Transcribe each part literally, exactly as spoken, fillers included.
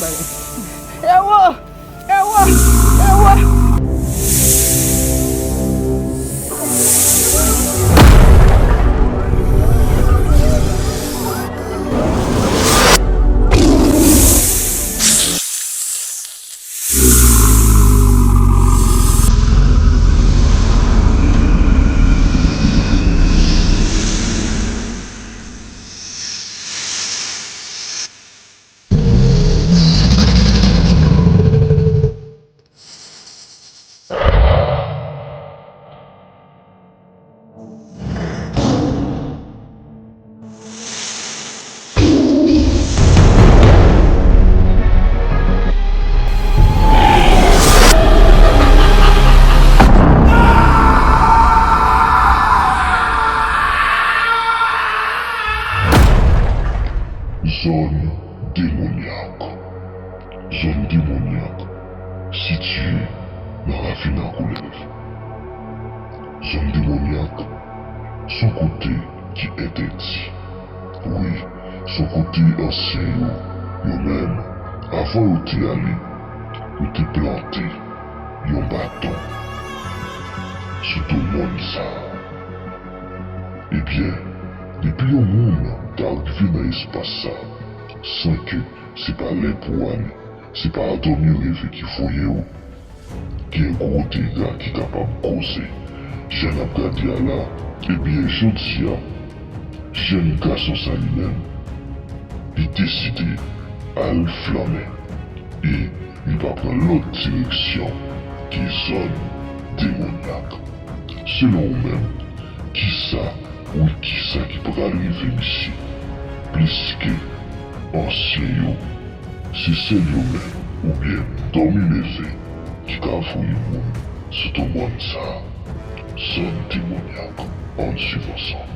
Ewo! Ewo! Ewo! Zòn demonyak. Zòn demonyak sitiye nan ravin a Koulèv. Zòn demonyak se yon kote ki entèdi. Wi, se yon kote ansyen yo, yo menm, avan yo te ale, yo te plante yon baton sou do mòn sa a. Ebyen, depi yon moun ta rive nan espas sa a, san ke se pa lè pou w ale, se pa dòmi reve ki voye w, gen gwo dega ki kapab koze. Jan n ap gade a la, ebyen, jodi a, jèn gason sa li menm, li deside al flanmen e li pa pran lòt direksyon ke zòn demonyak. Selon ou menm, kisa, wi, kisa ki pral rive misye? Pliske ansyen yo, se sèl yo menm, oubyen dòmi leve, ki ka voye moun sou do mòn sa a. Zòn demonyak, ann swiv ansanm.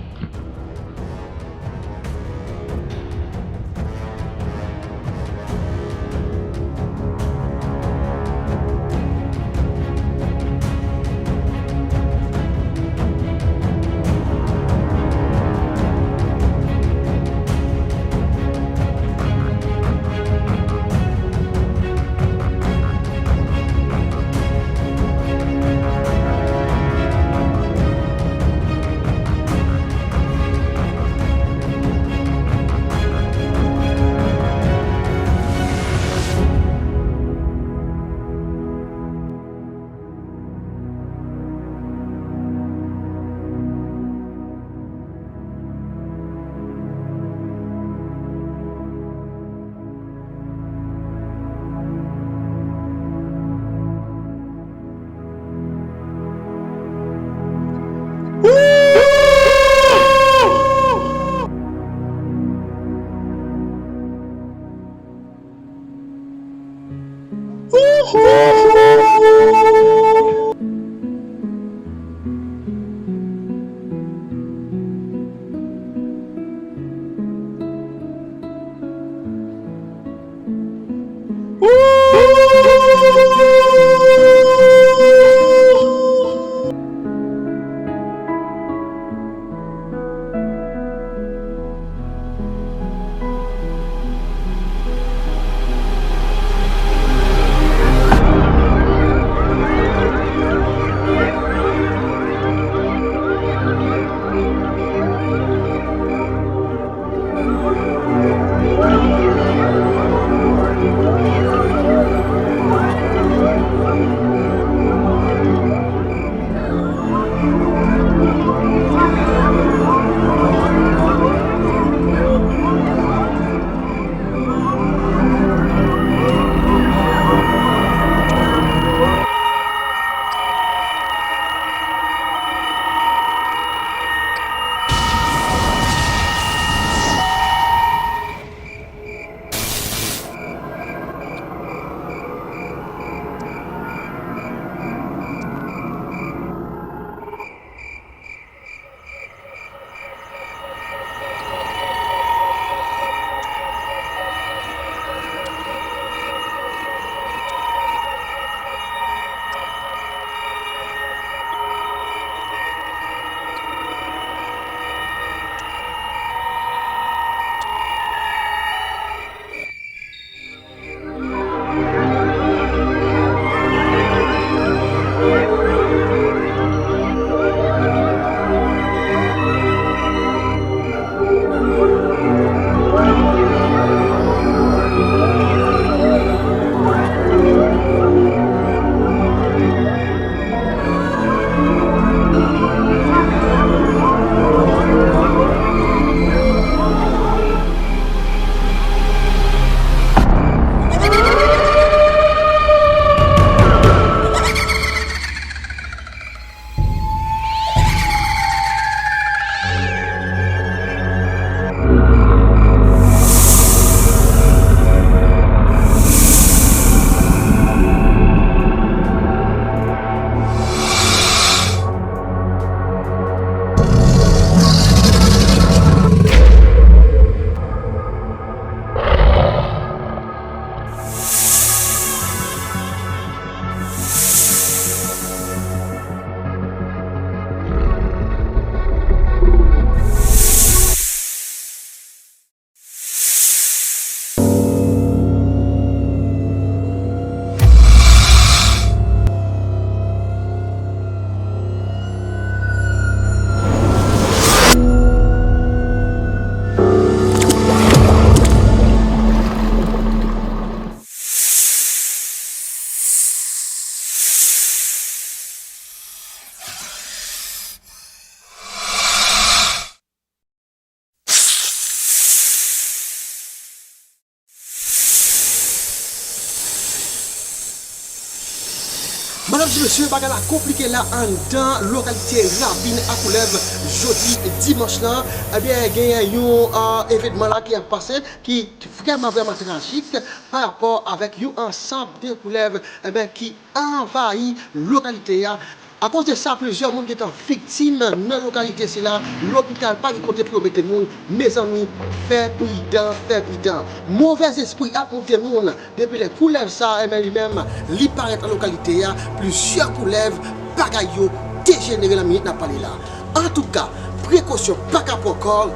Medam e mesye, bagay la konplike la anndan lokalite Ravin a Koulèv jodi dimanch lan. Ebyen, genyen yon, euh, evènman la ki ap pase ki vrèman, vrèman trajik pa rapò avèk yon ansanm de koulèv, ebyen, ki anvayi lokalite a. Akoz de sa, plizyè moun gentan viktim nan lokalite sila. Lopital pa gen kote pou yo mete moun. Mezanmi, fè pridan, fè pridan. Movèzespri ap moute moun. Depi lè koulèv sa a, ebyen, li menm, li parèt nan lokalite a, plizyè koulèv, bagay yo dejenere nan minit n ap pale la. Antouka, prekosyon pa ka pran kò l,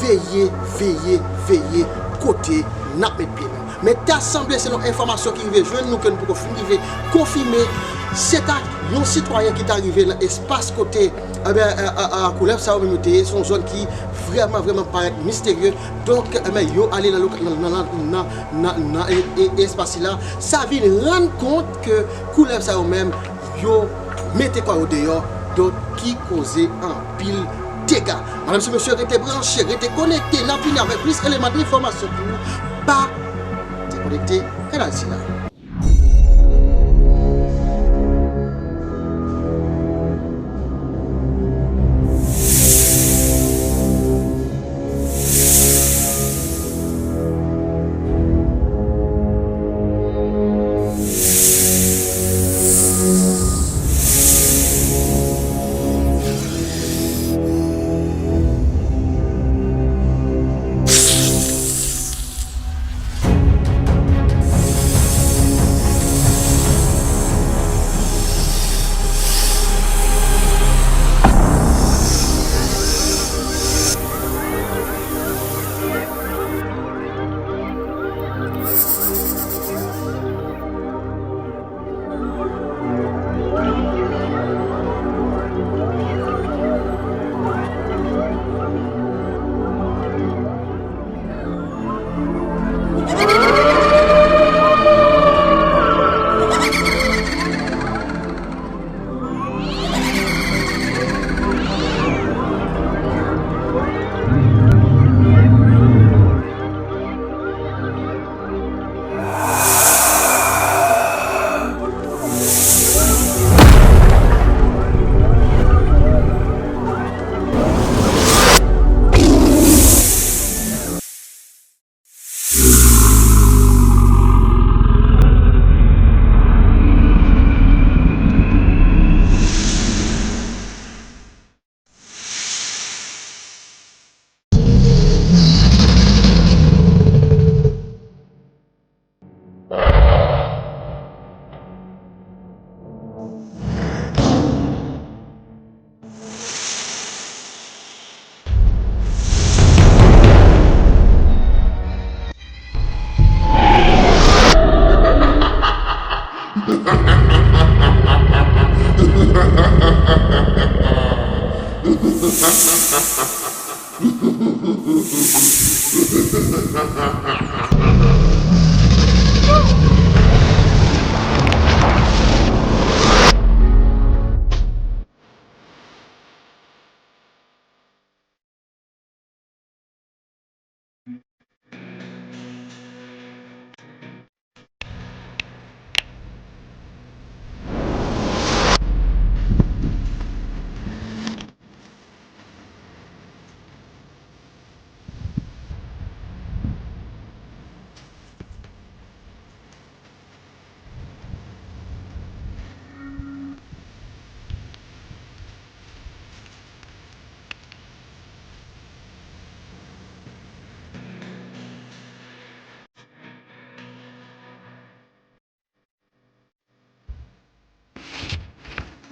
veye, veye, veye kote n ap met pye nou. Men ta sanble, selon enfòmasyon ki rive jwenn nou, ke nou poko fin rive konfime, se ta yon sitwayen ki ta rive nan espas kote, ebyen, a, a, a, koulèv sa yo menm yo te ye, se yon zòn ki vrèman, vrèman parèt misterye. Donk, ebyen, yo ale nan loka-, nan, nan, nan, nan, nan, e, e, espas sila. Sa vin rann kont ke koulèv sa yo menm, yo mete kò yo deyò, donk ki koze anpil dega. Medam e mesye, rete branche, rete konekte, n ap vini avèk plis eleman de enfòmasyon pou ou. Pa dekonekte kanal sila.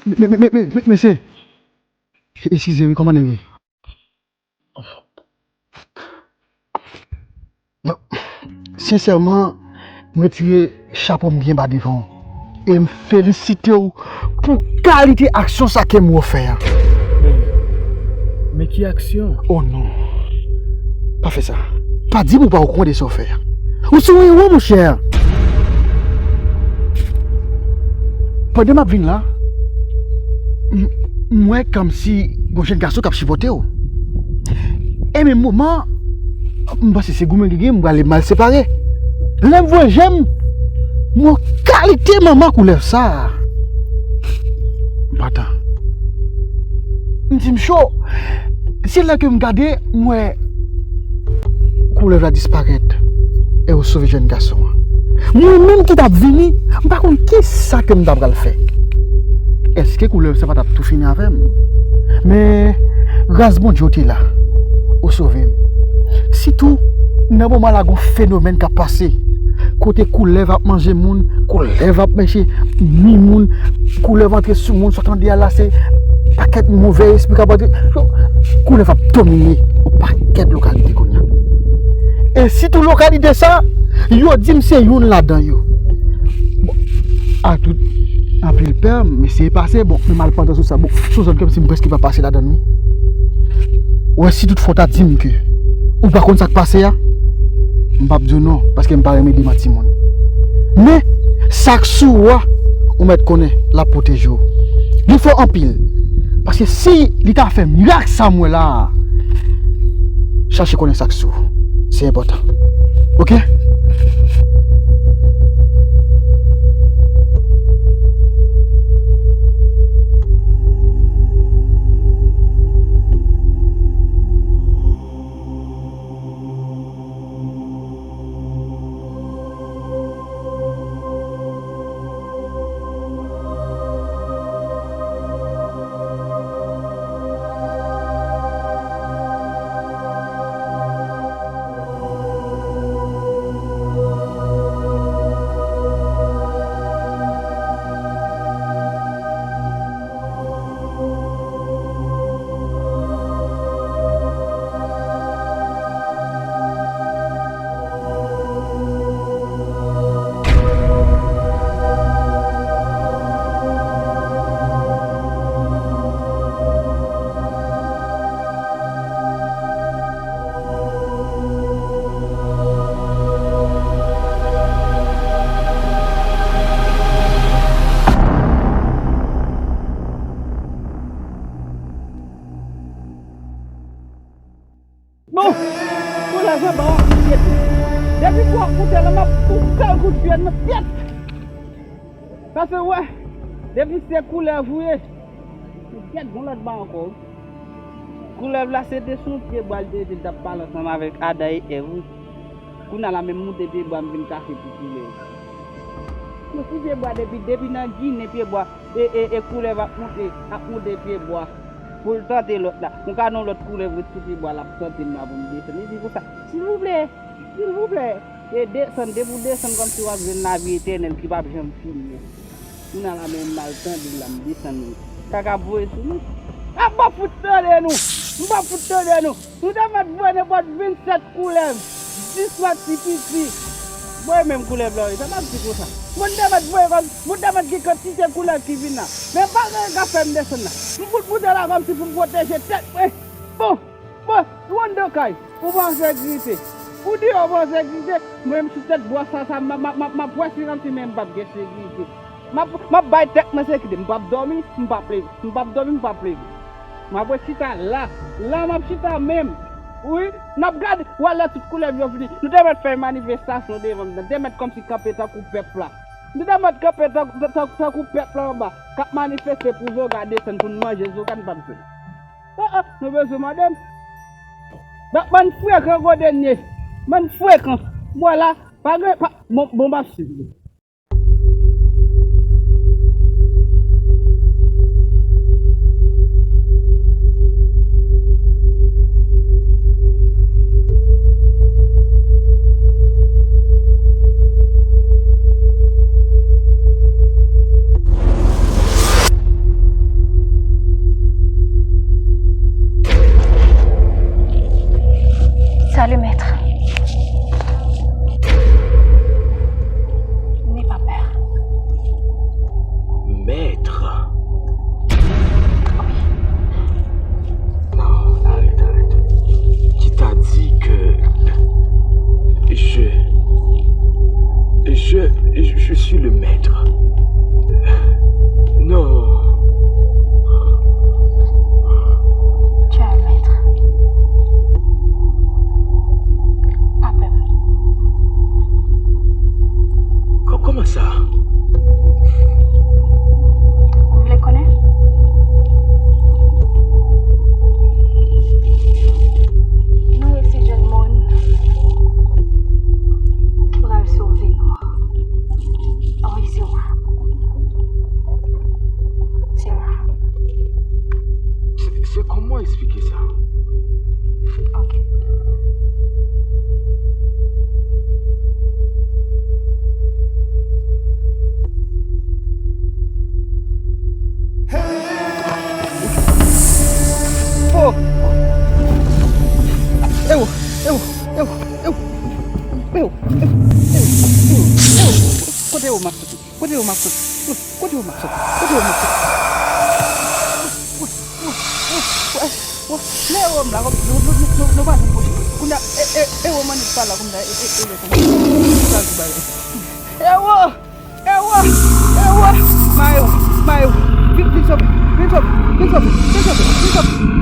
Me-, me-, me-, me-, me-, mesye, eskize wi, kòman nou ye? Sensèman, m retire chapo m byen ba devan w. E m felisite w pou kalite aksyon sa ke m wè w fè a. Men, men ki aksyon? Oh non. Pa fè sa. Pa di m ou pa okouran de sa w fè a. Ou se yon ewo, monchè. Pandan m ap vin la, m, m wè kòmsi gon jèn gason k ap sipòte w. E menm moman, m panse se goumen ki gen, m prale mal separe. Lè m voye je m, m wè kalite manman koulèv sa a. tan. M di m cho. Se lè ke m gade, m wè koulèv la disparèt e yo sove jèn gason an. Mwen menm ki t ap vini, m pa konn kisa ke m ta pral fè. Èske koulèv sa pa t ap tou fini avè m? Men, gras Bondye, w te la. Ou sove m. Sitou, nan moman la, gon fenomèn k ap pase. Kote koulèv ap manje moun, koulèv ap manje mi moun, koulèv antre sou moun, sot an deyò la, se pakèt move espri k ap antre. Koulèv ap domine yon pakèt lokalite kounye a. E sitou lokalite sa, yo di m se youn ladan yo. Bon, a tout anpil pè, m eseye pase, bon, men m al pantan sou sa, bon, sou zòn kòmsi m prèske pa pase ladan l, wi. Wè, si tout fwa w ta di m ke ou pa konn sa k pase a, m p ap di w non, paske m pa renmen demanti moun. Men, sa k sou ou a, ou mèt konnen, l ap pwoteje w. Li fò anpil. Paske si li ta fè mirak sa m wè la a, chache konnen sa k sou ou. Se enpòtan. Oke? Bon, koulèv anba w ap moute tou. Depi pou w ap moute la, m ap tou sèl kout pye nan tèt. Paske w wè, depi se koulèv ou ye, ou gèt gon lòt bagay ankò wi. Koulèv la se te sou yon pye bwa l te, te t ap pale ansanm avèk Adan e Èv wi. Kounye a la menm moute pye bwa m vin kase pou koulèv. Mwen sou pye bwa depi, depi nan Ginen pye bwa, e, e, e koulèv ap moute, ap moute pye bwa. Pou l tante lòt la. Ou ka nan lòt koulèv ret sou pye bwa l ap tante m la pou m desann. Li di konsa, silvouplè, silvouplè. E desann, depi w desann kòmsi w ap jwenn lavi etènèl ki p ap janm fini an. Kounye a la menm m al tande l la, m desann li. Kaka ap voye sou nou. A m p ap fout tande nou. M p ap fout tande nou. Nou te mèt voye nenpòt vennsèt koulèv, dis lòt ti piti. Voye menm koulèv la wi, sa m ap di konsa. Moun te mèt voye kòm, moun te mèt gen kantite koulèv ki vin la. Men pa gen anyen k ap fè m desann la. M fout moute la kòmsi pou m pwoteje tèt mwen. Bon, bon, ou anndan kay, ou pa an sekirite. Ou deyò, ou pa an sekirite. Mwen menm sou tèt bwa sa, sa, m ap, m ap, m ap, m ap wè si kòmsi men m p ap gen sekirite. M ap, m ap bay tèt mwen sekirite. M p ap dòmi, m p ap leve. M p ap dòmi, m p ap leve. M ap ret chita la. La m ap chita menm. Wi, n ap gade. W a lè tout koulèv yo vini. Nou te mèt fè manifestasyon devan m nan. Te mèt kòmsi kanpe tankou pèp la. Nou te mèt kanpe tan, tan, tankou pèp la anba. K ap manifeste pou zoga desann pou n manje zoga n p ap jwenn. Ah, ah, nou bezwen mande m. Bann, bann frekan gwo dènye. Bann frekan. Bwa la, pa gen, pa, bon, bon, m ap swiv li. Salut, maître. N'aie pas peur. Maître. Non, arrête, arrête. Qui t'a dit que je, je, je suis le maître? Non. Tu es un maître. Pas peur. Ko-, comment ça? Vous voulez connaître? Kote w m ap soti? Kote w m ap soti? Kote w m ap soti? Kote w m ap soti? Lè w m la, nou pa janm pote. Kounye a, e, e, e w m annik pa la kounye a, e, e, e, e, e, e, e, e, e, e, e, e, Ewo! Ewo! Ewo! Mayo! Mayo! Vin, vin sove! Vin sove! Vin sove! Vin sove! Vin sove!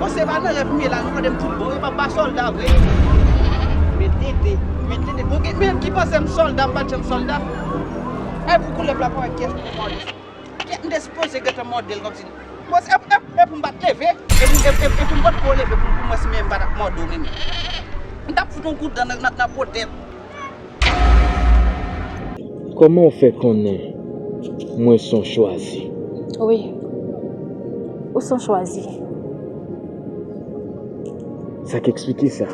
Bon, se pa nan rèv m ye la, nou tande m tout bon, e pa, pa sòlda vre. Men tenten, men tenten. Bon, gen menm ki panse m sòlda, m pa t janm sòlda. E pou koulèv la, pa wè kiyès ki te mòde. Kèt, m te sipoze gentan mòde l kòmsi. Bon, e, e, e pou m pa t leve, e pou, e, e, e pou m pa t ko leve pou, pou mwen si men m pa t ap mòde w menm. M t ap fout yon kout dan nan, nan, nan po tèt. Kòman w fè konnen mwen se yon chwazi? Wi, ou se yon chwazi. Sa k eksplike sa?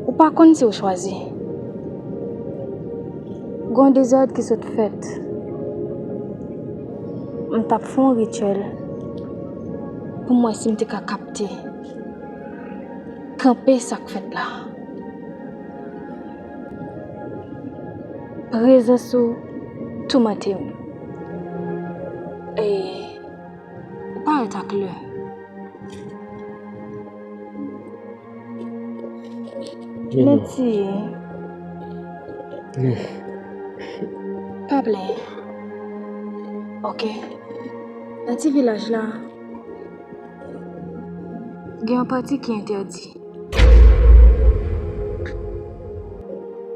Ou pa konn si w chwazi. Gon dezòd ki sot fèt. M t ap fè yon rityèl pou m wè si m te ka kapte, kanpe sa k fèt la. Prezans ou toumante m. E ou parèt ak lè. Men non. Menti. Non. Pa plenyen. Oke. Nan ti vilaj la, gen yon pati ki entèdi.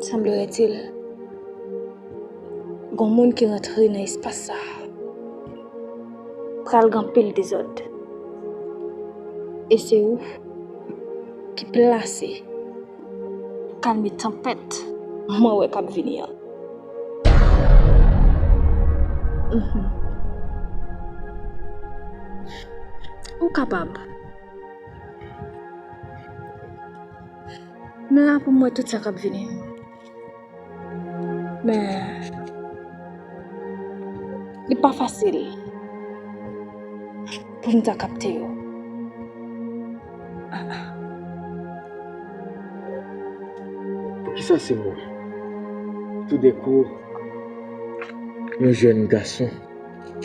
Semblerait-il, gon moun ki rantre nan espas sa a. Pral gen anpil dezòd. E se ou ki plase kalme tanpèt mwen wè k ap vini an. Mhm. Ou kapab. M la pou m wè tout sa k ap vini. Men, li pa fasil pou m ta kapte yo. Ah, ah. Poukisa se mwen? Toudenkou, yon jèn gason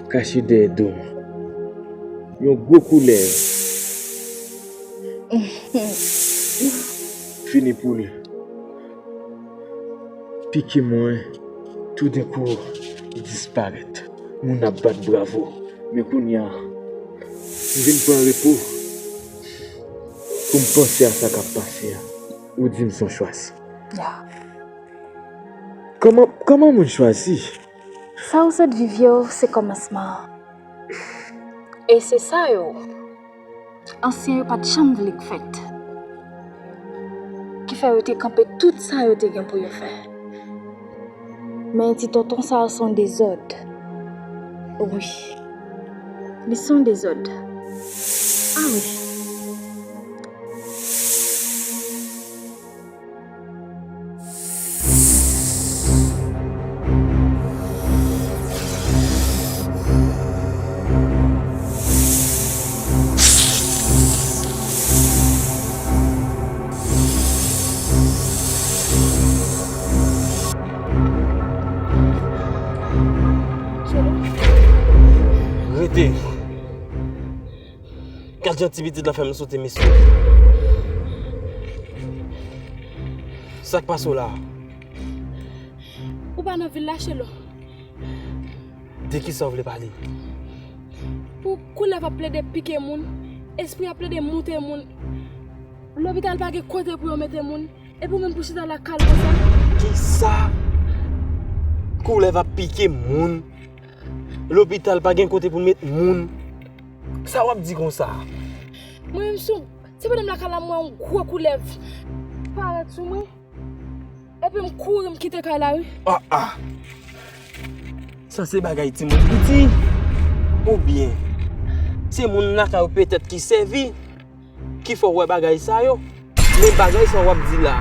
kache dèyè do mwen. Yon gwo koulèv fini pou l pike mwen, toudenkou, li disparèt. Moun ap bat bravo. Men kounye a, m vin pran repo pou m panse a sa k ap pase a. Ou di m se yon chwazi. Ya. Kòman, kòman moun chwazi? Sa ou sot viv yo, se kòmansman an. E se sa yo ansyen yo pa t janm vle k fèt. Ki fè yo te kanpe tout sa yo te gen pou yo fè. Men ti tonton sa a se yon dezòd. Wi. Li se yon dezòd. Ah wi. Rete. Gad jan ti pitit la fè m sote, mesye. Sa k pase w la? Ou pa nan vil la, Chelo? De kisa w vle pale? Pou koulèv ap plede pike moun, espri ap plede moute moun. Lopital pa gen kote pou yo mete moun, epi w menm pou chita la kal konsa. Kisa? Koulèv ap pike moun. Lopital pa gen kote pou l met moun. Sa w ap di konsa? Mwen menm sou, se pandan m lakay la m wè yon gwo koulèv parèt sou mwen. Epi m kouri m kite kay la wi. Ah, ah. Se bagay timoun piti, oubyen se moun lakay ou petèt ki sèvi, ki fè w wè bagay sa yo. Men bagay sa w ap di la,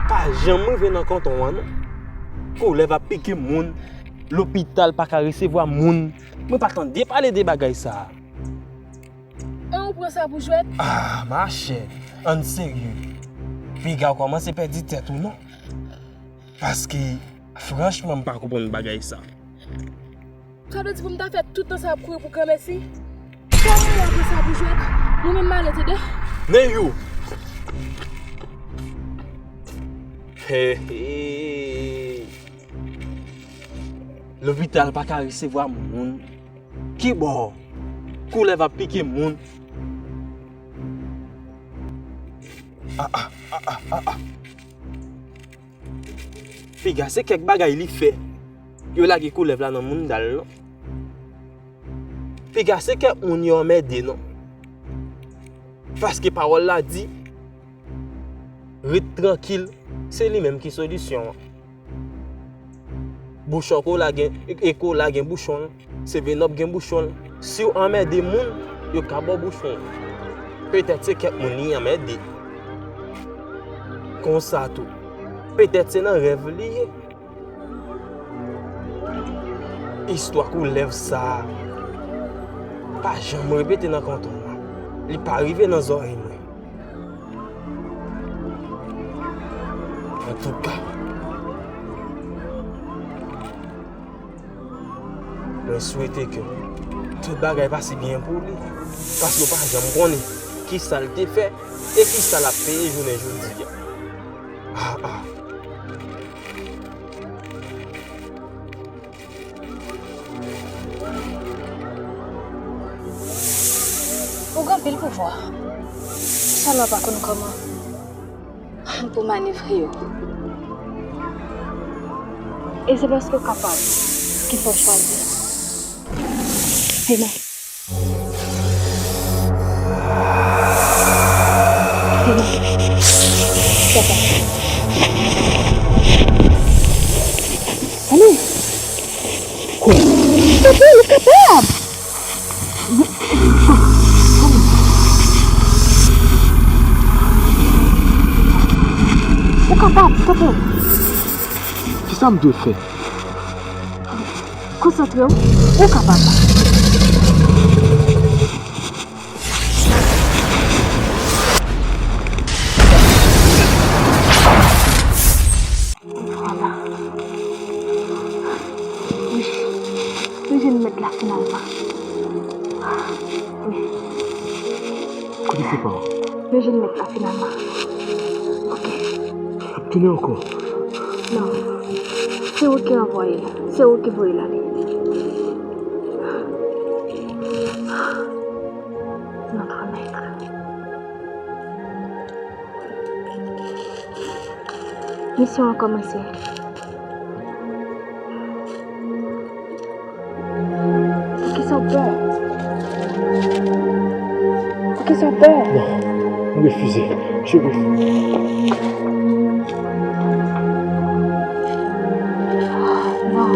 pa janm rive nan kanton an non. Koulèv ap pike moun, lopital pa ka resevwa moun. Mwen pa tande pale de bagay sa. An, ou pran sa pou jwèt? Ah, machè, ann serye. Piga w kòmanse pèdi tèt ou non. Paske, franchman, m pa konprann bagay sa. Sa vle di pou m ta fè tout tan sa ap kouri pou granmèsi? Kòman w ap pran sa pou jwèt? Mwen menm m ale tande. Neyou! Hey, hey. Lopital pa ka resevwa moun. Kibò? Koulèv ap pike moun. Ah, ah, ah, ah, ah, ah. Piga se kèk bagay li fè. Yo lage koulèv la nan mounda l non. Piga se kèk moun yo anmède non. Paske pawòl la di, ret trankil, se li menm ki solisyon an. Bouchon kola gen, e kola gen bouchon l, seven up gen bouchon l. Si w anmède moun, yo ka ba w bouchon l. Petèt se kèk moun li anmède. Konsa tou, petèt se nan rèv li ye. Istwa koulèv sa a pa janm repete nan kanton an. Li pa rive nan zòrèy mwen. Antouka, mwen swete ke tout bagay pase byen pou li, paske w pa janm konnen kisa l te fè e kisa l ap peye jounen jodi a. Ah, ah. Ou gen anpil pouvwa. Sèlman pa konn kòman pou manevre yo. E se paske w kapab ki fè w chwazi. Vini. Vini. Papa. Vini. Papa, ou kapab! Ou kapab, tanpri. Kisa m dwe fè? Konsantre w, ou kapab. Vwala. Wi. Wi, jwenn mèt la finalman. Wi. Kote se pa w? Mwen jwenn mèt la finalman. Ok. L ap tounen ankò? Non. Se ou ki anvoye l. Se ou ki voye l ale. Notre maître. Misyon an kòmanse. Poukisa w pè? Poukisa w pè? Non, m refize. Je refize. Non.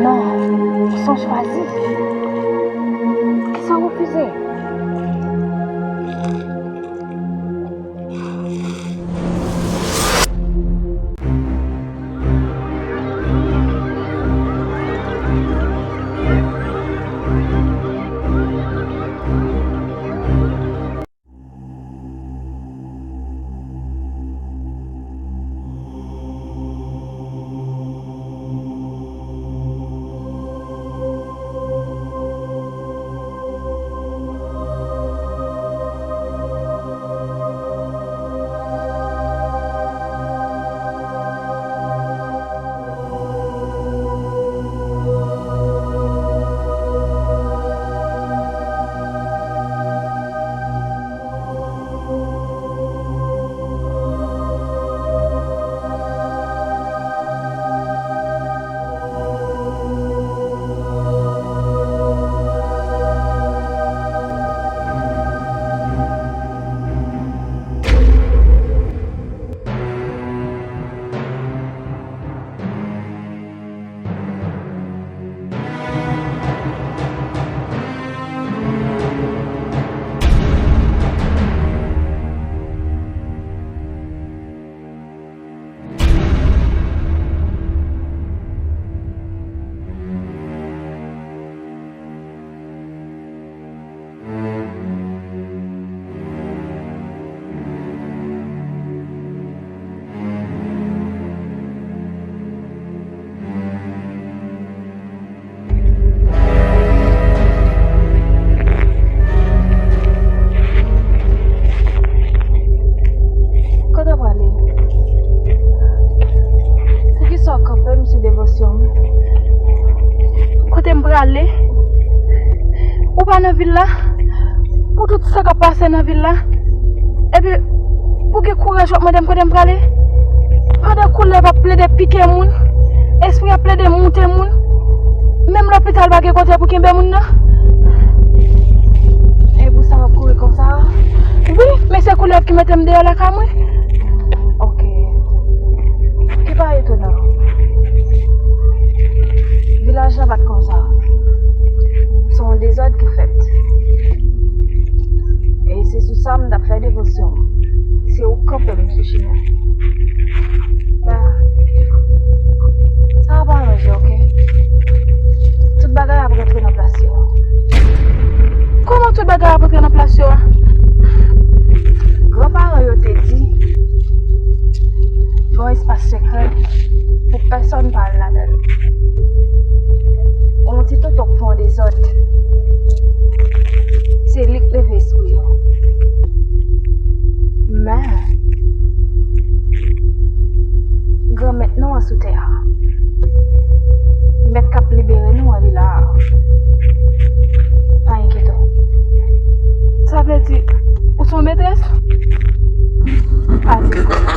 Non. Ou son chwazi. Poukisa w refize? Nan vil la, pou tout sa k ap pase nan vil la, epi pou gen kouraj w ap mande m kote m prale. Pandan koulèv ap plede pike moun, espri ap plede moute moun, menm lopital pa gen kote pou kenbe moun nan. E pou sa w ap kouri konsa? Wi, men se koulèv ki mete m deyò lakay mwen. Ok. Ki pa etonan. Vilaj la pa t konsa. Se yon dezòd ki fèt. E se sou sa m t ap fè devosyon m. Se ou k kanpe m sou chimen. Ba, sa ap aranje, ok? Tout bagay ap rantre nan plas yo. Kòman tout bagay ap rantre nan plas yo a? Granparan yo te di, gen yon espas sekrè pou pèsonn pa al ladan l. Yon ti tonton k fè yon dezòd, se li k leve espri yo. Men, Granmèt nou an sou tè a, mèt k ap libere nou an, li la a. Pa enkyete w. Sa vle di, ou se yon metrès? Pa di l konsa.